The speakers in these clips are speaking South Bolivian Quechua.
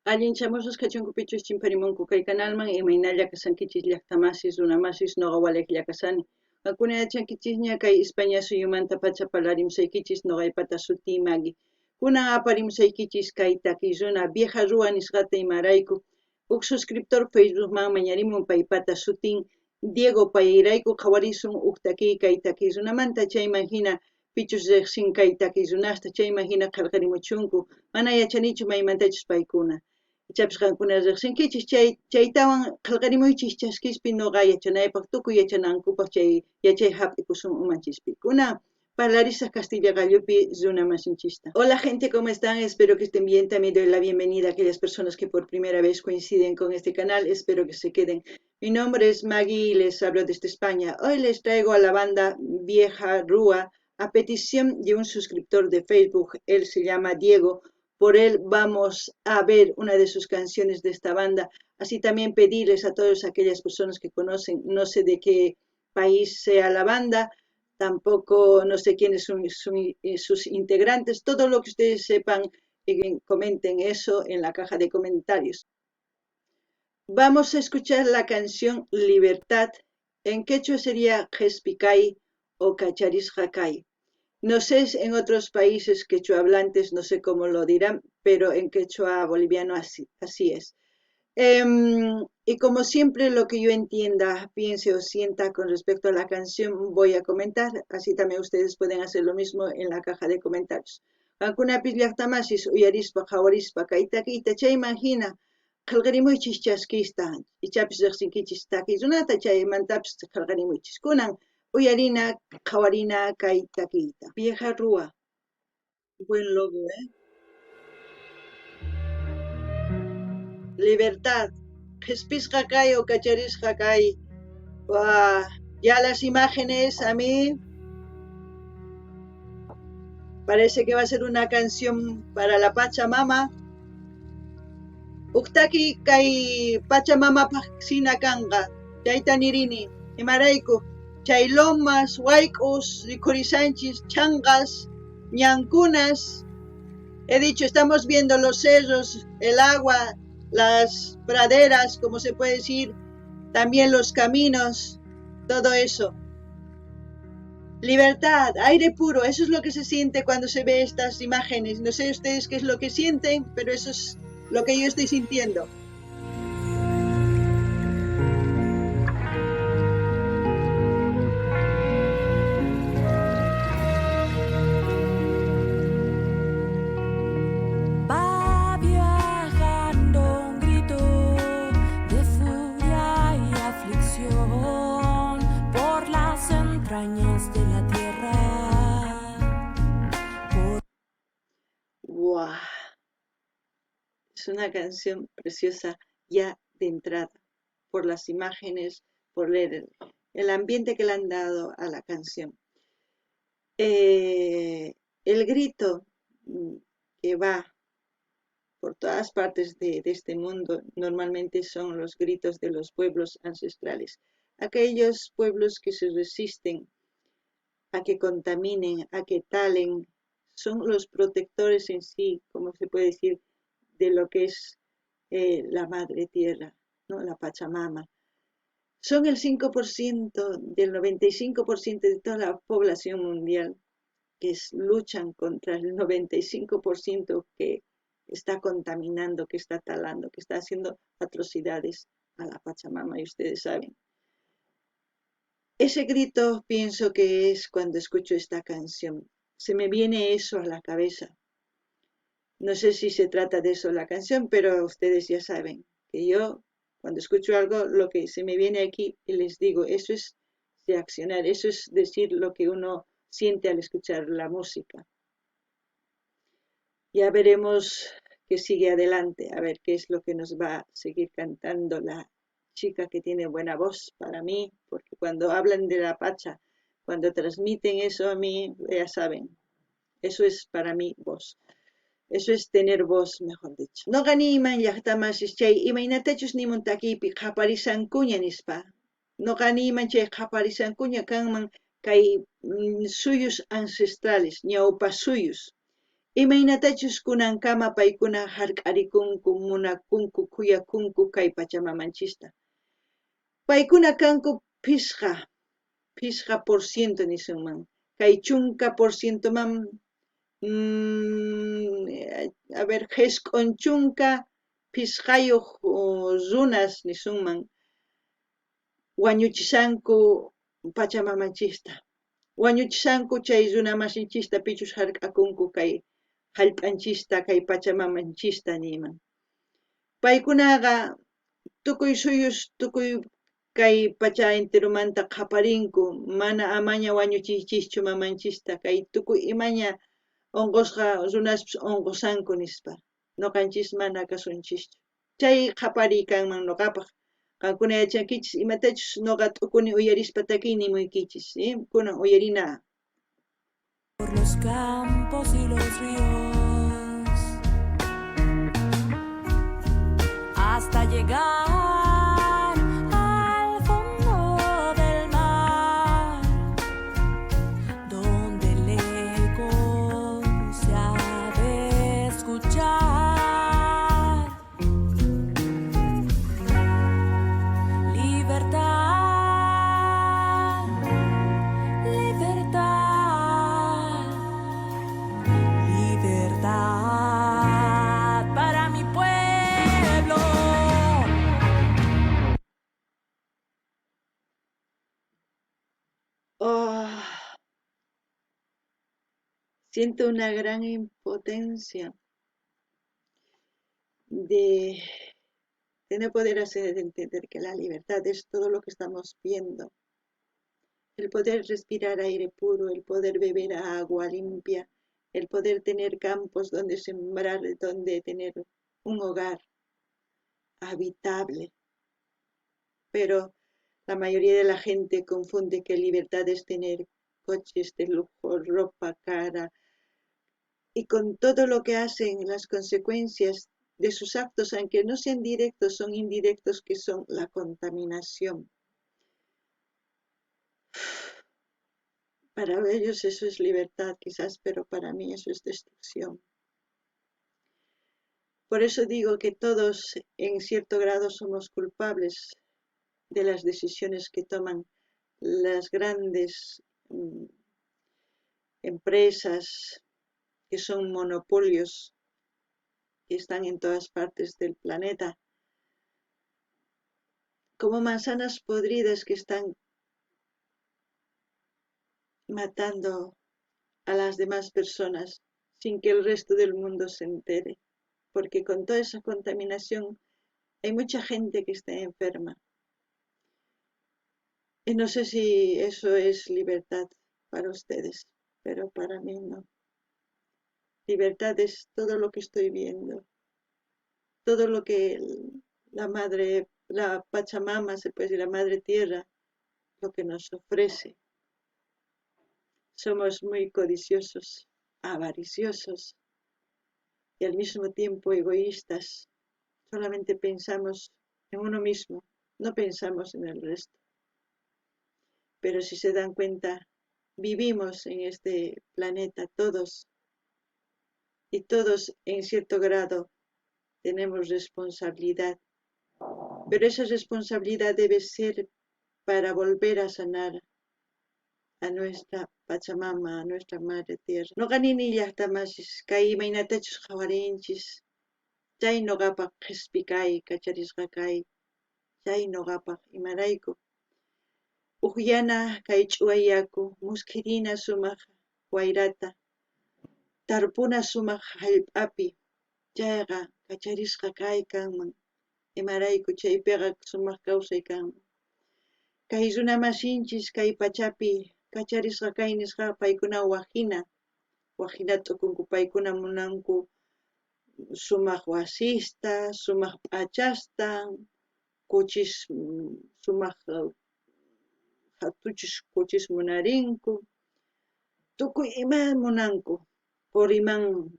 Allinchamusqas kachunkupichus chimparimunku kay kanalman, imaynalla kashankichis llaqtamasis, runamasis, noqa walejlla kashani. Qankuna yachankichisña kay España suyumantapacha parlarimusaykichis, noqaypata sutiy Maggie. Kunan aparimusaykichis kay takiy runa Vieja Rúa nisqata imarayku. Huk suscriptor Facebookman mañarimun paypata sutin Diego payrayku qhawarisun huk takiy kay takiy runamanta chayman hina pichus riqsin kay takiy runasta chayman hina qhelqarimuchunku mana yachanichu maymantachus paykuna. Ichapis qankuna riqsinkichis chay chaytawan qhelqarimuychis chaskispi noqa yachanaypaq tukuy yachanankupaq chay yachay hap'ikusun umanchispi. Kunan parlarisaq Castilla qallupi runa masinchista. Hola gente, ¿cómo están? Espero que estén bien. También doy la bienvenida a aquellas personas que por primera vez coinciden con este canal. Espero que se queden. Mi nombre es Maggie y les hablo desde España. Hoy les traigo a la banda Vieja Rúa a petición de un suscriptor de Facebook. Él se llama Diego. Por él vamos a ver una de sus canciones de esta banda. Así también pedirles a todas aquellas personas que conocen, no sé de qué país sea la banda, tampoco no sé quiénes son sus integrantes. Todo lo que ustedes sepan, comenten eso en la caja de comentarios. Vamos a escuchar la canción Libertad. En quechua sería Qhespikay o Kacharisqa. No sé en otros países quechua hablantes, no sé cómo lo dirán, pero en quechua boliviano así es. Y como siempre lo que yo entienda, piense o sienta con respecto a la canción voy a comentar, así también ustedes pueden hacer lo mismo en la caja de comentarios. Qankunapis llaqtamasis uyarispa qhawarispa kay takiyta chayman hina qhelqarimuychis chaskista, ichapis riqsinkichis takiy runata chaymantapis qhelqarimuychis. Kunan uyarina qhawarina kay takiyta. Vieja Rúa. Buen logo, ¿eh? Libertad. Qhespisqa kay o kacharisqa kay. Buah, ya las imágenes a mí parece que va a ser una canción para la Pachamama. Huk takiy kay Pachamamapaq sina kanqa. Chayta nirini. Imarayku chay lomas, wayk'us, rikhurishanchis, chhanqas, ñankunas. He dicho, estamos viendo los cerros, el agua, las praderas, como se puede decir, también los caminos, todo eso. Libertad, aire puro, eso es lo que se siente cuando se ve estas imágenes. No sé ustedes qué es lo que sienten, pero eso es lo que yo estoy sintiendo. Va viajando un grito de furia y aflicción por las entrañas de la tierra. Por ¡Guau! Es una canción preciosa ya de entrada, por las imágenes, por el ambiente que le han dado a la canción. El grito que va por todas partes de este mundo normalmente son los gritos de los pueblos ancestrales, aquellos pueblos que se resisten a que contaminen, a que talen, son los protectores en sí, como se puede decir, de lo que es la madre tierra, ¿no? La Pachamama. Son el 5% del 95% de toda la población mundial que luchan contra el 95% que está contaminando, que está talando, que está haciendo atrocidades a la Pachamama, y ustedes saben. Ese grito pienso que es cuando escucho esta canción. Se me viene eso a la cabeza. No sé si se trata de eso la canción, pero ustedes ya saben que yo cuando escucho algo, lo que se me viene aquí y les digo, eso es reaccionar, eso es decir lo que uno siente al escuchar la música. Ya veremos qué sigue adelante, a ver qué es lo que nos va a seguir cantando la chica que tiene buena voz para mí, porque cuando hablan de la Pacha, cuando transmiten eso a mí, ya saben, eso es para mí voz. Eso es tener voz, mejor dicho. Noqa niyman llaqtamasis chay imaynatachus nimun takiypi qhaparisankuña nispa. Noqa niyman chay qhaparisankuña kanman kay suyus ancestrales, ñawpa suyus. Imaynatachus kunankama paykuna hark'arikunku, munakunku, khuyakunku kay pachamamanchista. Paykuna kanku 5% nisunman. Kay 10%man, a ver, 95 runas nisunman wañuchishanku pachamamanchista. Wañuchishanku chay runamasinchista pichus hark'akunku kay hallp'anchista, kay pachamamanchista niyman. Paykunaqa tukuy suyus, tukuy kay pacha enteromanta qhaparinku, mana amaña wañuchiychischu mamanchista, kay tukuy imaña onqosqa runaspis onqosanku nispa. Noqanchis mana kasunchischu. Chay qhapariy kanman noqapaq. Qankuna yachankichis imatachus noqa t'ukuni uyarispa takiy nimuykichis. Kunan uyarina. Por los campos y los ríos hasta llegar al fondo del mar, donde el eco se ha de escuchar. Libertad, libertad, libertad para mi pueblo. Oh, siento una gran impotencia de no poder hacer entender que la libertad es todo lo que estamos viendo. El poder respirar aire puro, el poder beber agua limpia, el poder tener campos donde sembrar, donde tener un hogar habitable. Pero la mayoría de la gente confunde que libertad es tener coches de lujo, ropa cara, y con todo lo que hacen, las consecuencias de sus actos, aunque no sean directos, son indirectos, que son la contaminación. Para ellos eso es libertad quizás, pero para mí eso es destrucción. Por eso digo que todos en cierto grado somos culpables de las decisiones que toman las grandes empresas, que son monopolios que están en todas partes del planeta, como manzanas podridas que están matando a las demás personas sin que el resto del mundo se entere, porque con toda esa contaminación hay mucha gente que está enferma. Y no sé si eso es libertad para ustedes, pero para mí no. Libertad es todo lo que estoy viendo, todo lo que la madre, la Pachamama, se puede decir, la Madre Tierra, lo que nos ofrece. Somos muy codiciosos, avariciosos y al mismo tiempo egoístas. Solamente pensamos en uno mismo, no pensamos en el resto. Pero si se dan cuenta, vivimos en este planeta todos, y todos en cierto grado tenemos responsabilidad. Pero esa responsabilidad debe ser para volver a sanar a nuestra Pachamama, a nuestra Madre Tierra. Noqa nini llaqtamasis, kay imaynatachus qhawarinchis, chay noqapaq qhispi kay, kacharisqa kay, chay noqapaq imarayku. Ujyana kay ch'uwa yaku, muskhirina sumaq wayrata, tarpuna sumaq hallp'api, chayqa kacharisqa kay kanman, imarayku chaypiqa sumaq kawsay kanman. Kay runamasinchis kay pachapi kacharisqa kay nisqa paykuna wajina, wajina t'ukunku, paykuna munanku sumaq wasista, sumaq p'achasta, kuchis, sumaq hatuchis kuchis munarinku, tukuy ima munanku, quriman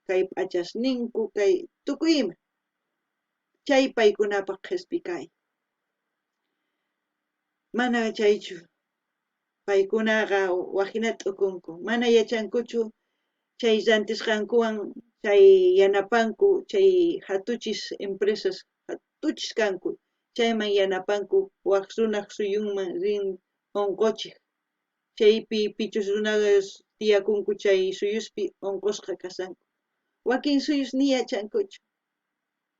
kay p'achasninku, kay tukuy ima, chay paykunapaq qhispi kay. Mana chaychu, paykunaqa wajina t'ukunku, mana yachankuchu Chay rantisqankuwan chay yanapanku chay hatuchis empresas hatuchis kanku chayman yanapanku wak runaq suyunman rin unquchiq chaypi pichus runas tiyakunku chay suyuspi unqusqa kashanku. Wakin suyus ni yachankuchu.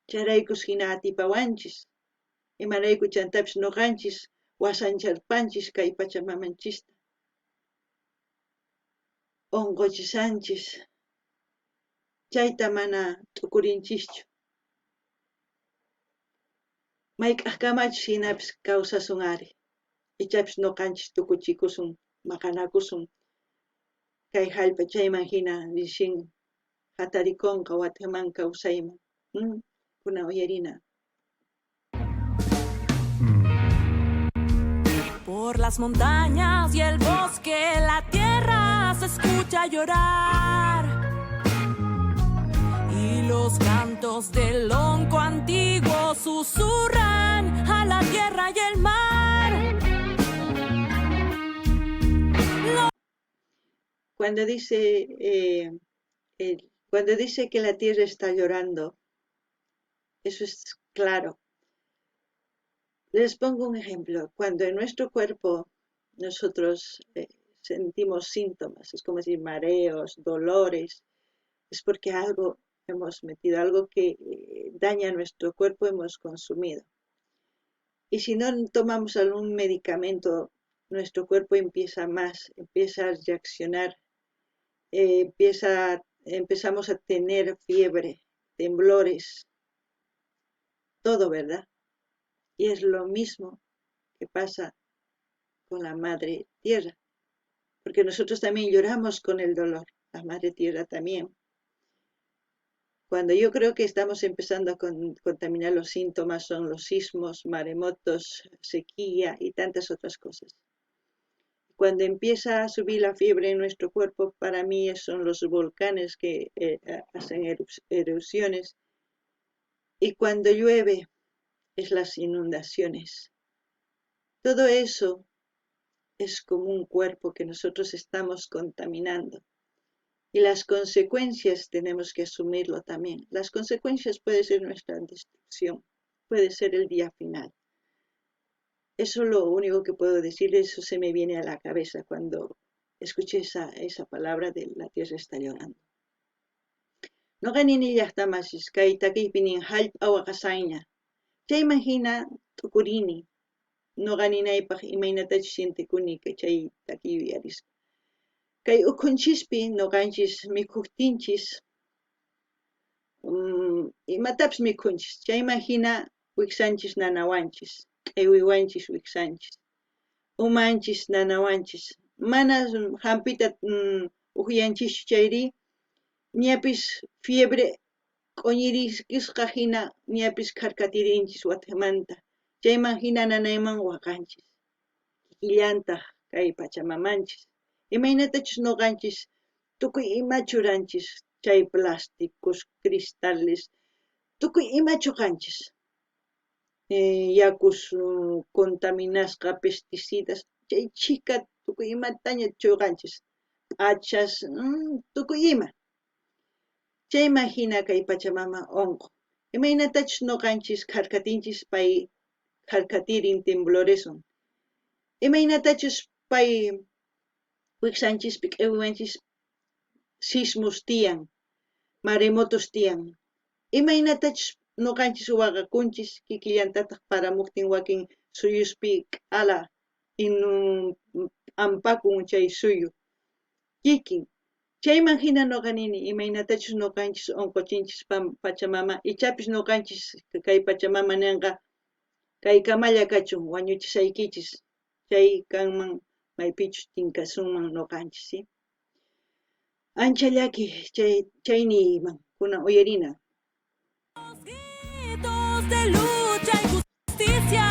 Chayraykus hina atipawanchis. Imarayku chantapis nuqanchis wasancharpanchis kay pachamamanchista. Unquchisanchis. Chayta mana t'ukurinchischu. Mayk'ajkamachus hinapis kawsasun ari. Ichapis nuqanchis tukuchikusun, maqanakusun. Kay hallp'a chayman hina risin hatarikunqa watejman kawsayman. Kunan uyarina. Por las montañas y el bosque la tierra se escucha llorar y los cantos del onco antiguo susurran a la tierra y el mar. Cuando dice que la tierra está llorando, eso es claro. Les pongo un ejemplo. Cuando en nuestro cuerpo nosotros sentimos síntomas, es como decir mareos, dolores, es porque algo hemos metido, algo que daña nuestro cuerpo hemos consumido. Y si no tomamos algún medicamento, nuestro cuerpo empieza más, empieza a reaccionar, empezamos a tener fiebre, temblores, todo, ¿verdad? Y es lo mismo que pasa con la Madre Tierra, porque nosotros también lloramos con el dolor, la Madre Tierra también. Cuando yo creo que estamos empezando a contaminar los síntomas son los sismos, maremotos, sequía y tantas otras cosas. Cuando empieza a subir la fiebre en nuestro cuerpo, para mí son los volcanes que hacen erupciones. Y cuando llueve, es las inundaciones. Todo eso es como un cuerpo que nosotros estamos contaminando. Y las consecuencias tenemos que asumirlo también. Las consecuencias puede ser nuestra destrucción, puede ser el día final. Eso es lo único que puedo decir, eso se me viene a la cabeza cuando escuché esa palabra de la tierra está llorando. Noqa nini llaqtamasis kay takiypi nin hallp'a waqasayña. Chayman hina t'ukurini. Noqa ninaypaq imaynatachus sientekuni chay takiy yuyarispa. Kay ukhunchispi noqanchis mikhujtinchis, imatapis mikhunchis. Chayman hina wiksanchis nanawanchis, q'iwiwanchis wiksanchis, umanchis nanawanchis. Mana hampita ujyanchischu chayri, ñapis fiebre q'uñirisqa hina ñapis kharkatirinchis watejmanta. Chayman hina nanayman waqanchis. Kikillantaq kay pachamamanchis. Imaynatachus noqanchis tukuy ima churanchis, chay plásticos, cristales, tukuy ima chuqanchis. Yakus contaminasqa, pesticidas, chay chhika tukuy imataña chuqanchis. P'achas, tukuy ima. Chayman hina kay pachamama unqun. Imaynatachus noqanchis kharkatinchis pay kharkatirin tembloresun. Imaynatachus pay wiksanchispi q'iwiwanchis sismos tiyan, maremotos tiyan. Imaynatachus noqanchis waqakunchis kikillantataq paramuqtin wakin suyuspi k'ala p'ampakun chay suyu. Kikin. Chayman hina noqa nini imaynatachus noqanchis unquchinchis pachamama, ichapis noqanchis kay pachamama ninqa kay kamalla kachun wañuchisaykichis chay kanman maypichus tinkasunman noqanchis, ¿sí? Ancha llaki chay niyman kunan uyarina. Los gritos de lucha y justicia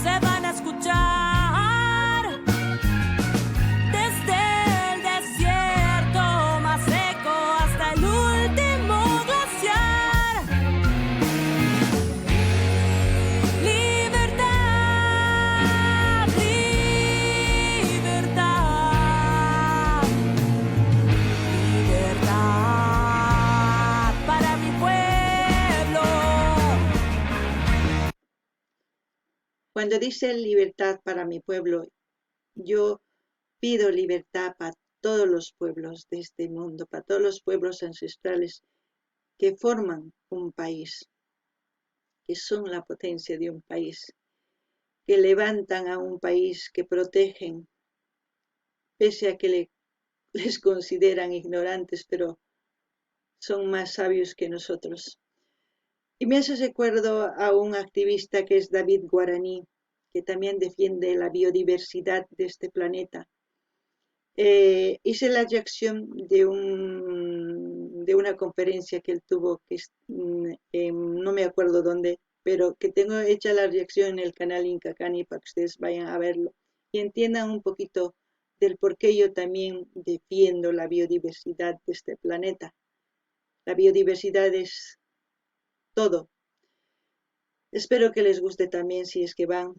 se van a escuchar desde el desierto más seco hasta el último glaciar. Libertad, libertad, libertad. Cuando dice libertad para mi pueblo, yo pido libertad para todos los pueblos de este mundo, para todos los pueblos ancestrales que forman un país, que son la potencia de un país, que levantan a un país, que protegen, pese a que les consideran ignorantes, pero son más sabios que nosotros. Y me hace recuerdo a un activista que es David Guaraní, que también defiende la biodiversidad de este planeta. Hice la reacción de una conferencia que él tuvo, que es, no me acuerdo dónde, pero que tengo hecha la reacción en el canal Inkakani para que ustedes vayan a verlo y entiendan un poquito del por qué yo también defiendo la biodiversidad de este planeta. La biodiversidad es todo. Espero que les guste también si es que van,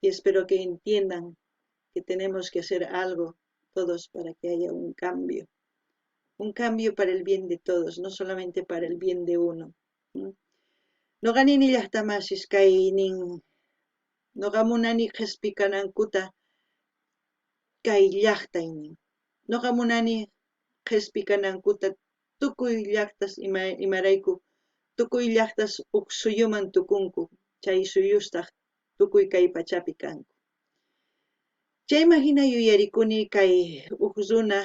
y espero que entiendan que tenemos que hacer algo todos para que haya un cambio. Un cambio para el bien de todos, no solamente para el bien de uno. Noqa nini llaqtamasis kay nin, noqa munani qhespi kanankuta kay llaqtay nin. Noqa munani qhespi kanankuta tukuy llaqtas imarayku, tukuy llaqtas uj suyuman tukunku, chay suyustaq tukuy kay pachapi kanku. Chayman hina yuyarikuni kay uj runa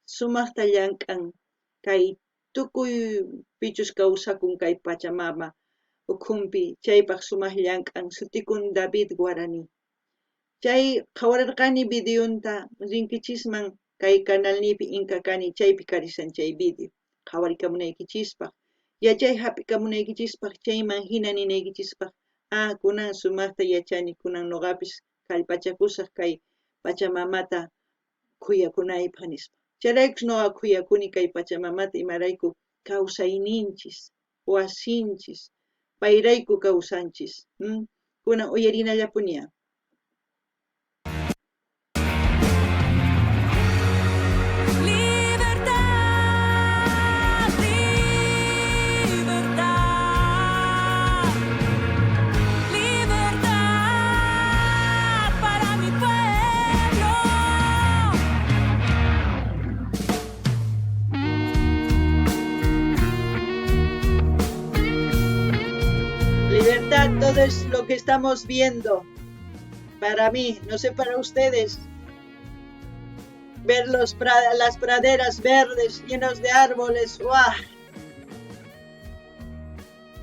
sumaqta llank'an kay tukuy pichus kawsakun kay Pachamama ukhunpi, chaypaq sumaq llank'an, sutikun David Guaraní. Chay qhawarirqani videonta rinkichisman kay canalnipi Inkakani, chaypi karisan chay video. Qhawarikamunaykichispaq, yachay hap'ikamunaykichispaq, chayman hina ninaykichispaq, ah, kunan sumaqta yachani, kunan noqapis kallpachakusaq kay Pachamamata khuyakunaypaq nispa. Chayraykus noqa khuyakuni kay Pachamamata, imarayku kawsayninchis, wasinchis, payrayku kawsanchis. Kunan uyarinallapunia. Libertad, libertad, libertad para mi pueblo. Libertad, todo es lo que estamos viendo. Para mí, no sé para ustedes, ver las praderas verdes llenas de árboles, ¡guau!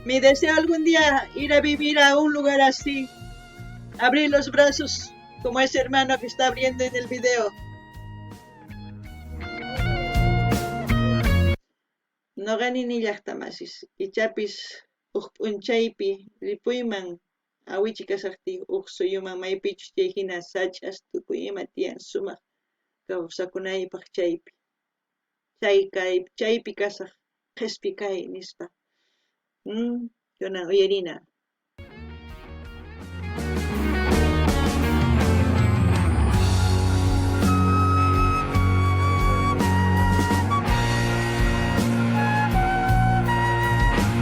Mi deseo algún día ir a vivir a un lugar así, abrir los brazos como ese hermano que está abriendo en el video. Noqa nini llaqtamasis, ichapis uj p'unchaypi ripuyman awichi kasaqtiy uj suyuman maypichus chay hina sach'as tukuy ima tiyan sumaq kawsakunaypaq chaypi. Chay kay, chaypi kasaq qhespi kay nispa. Kunan uyarina.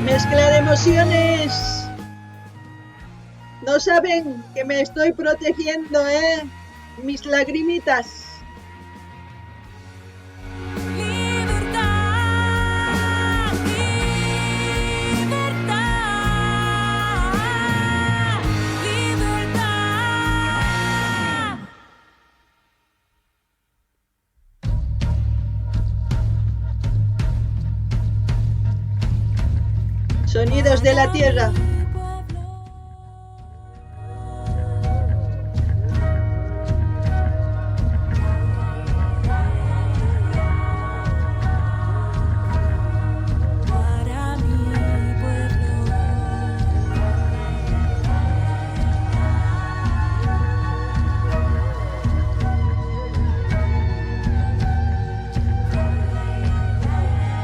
Mezcla de emociones. No saben que me estoy protegiendo. Mis lagrimitas. Libertad, libertad, libertad. Sonidos de la tierra. Para mi pueblo.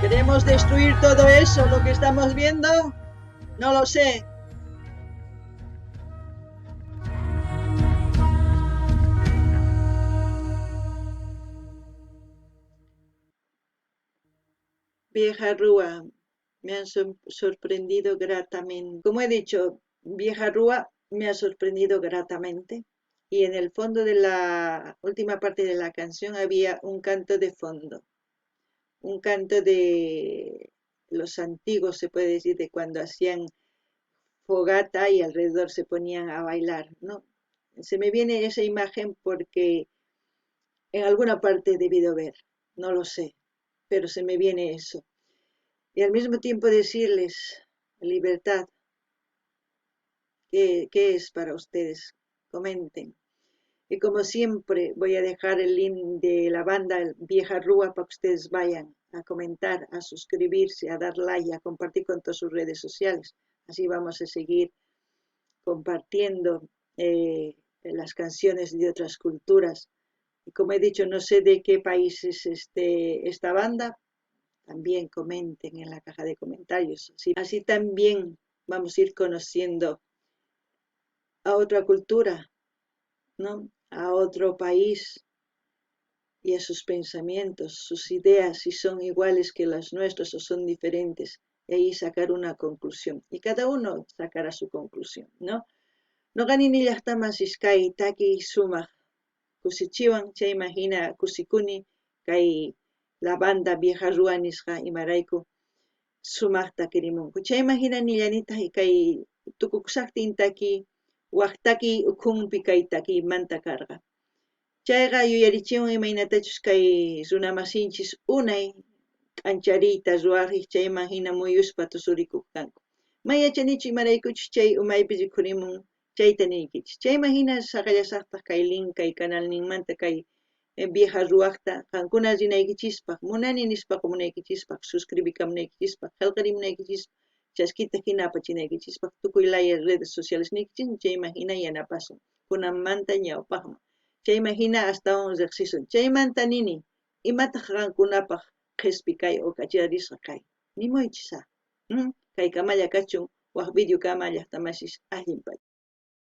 ¿Queremos destruir todo eso, lo que estamos viendo? No lo sé. Vieja Rúa, me han sorprendido gratamente. Como he dicho, Vieja Rúa Me ha sorprendido gratamente. Y en el fondo de la última parte de la canción había un canto de fondo, un canto de los antiguos, se puede decir, de cuando hacían fogata y alrededor se ponían a bailar, ¿no? Se me viene esa imagen porque en alguna parte he debido ver, no lo sé, pero se me viene eso. Y al mismo tiempo decirles, libertad, ¿qué es para ustedes? Comenten. Y como siempre voy a dejar el link de la banda Vieja Rúa para que ustedes vayan a comentar, a suscribirse, a dar like, a compartir con todas sus redes sociales. Así vamos a seguir compartiendo las canciones de otras culturas. Y como he dicho, no sé de qué país es esta banda. También comenten en la caja de comentarios. Así también vamos a ir conociendo a otra cultura, ¿no? A otro país y a sus pensamientos, sus ideas, si son iguales que las nuestras o son diferentes, y ahí sacar una conclusión. Y cada uno sacará su conclusión, ¿no? Noqa nini llaqtamasis kay takiy sumaq kusichiwan, chayman hina kusikuni kay la banda Vieja Rúa nisqa imarayku sumaqta takirimunku. Chayman hina nillanitaj kay tukukusaqtin takiy waj takiy ukhunpi kay takiymanta karqa. Chayqa yuyarichiwan imaynatachus kay runamasinchis unay k'anchariyta ruwariq chayman hina muyuspa tusurikuq kanku. May yachanichu imaraykuchus chay umaypi rikhurimun chayta niykichis. Chayman hina saqallasaqtaq kay link kay canalninmanta kay Vieja Ruaqta qankuna rinaykichispaq, munani nispa qomunaykichispaq, suscribikamunaykichispaq, qhelqarimunaykichispaq, chaskita hina apachinaykichispaq, tukuy laya redes sociales niykichis chayman hina yanapasun kunanmanta ñawpaqman. Chayman hina astawan riqsisun. Chaymanta nini, imataq qankunapaq qhispi kay o kacharisqa kay. Nimuychis. Kay kamalla kachun waj video kama llaqtamasis allin pacha.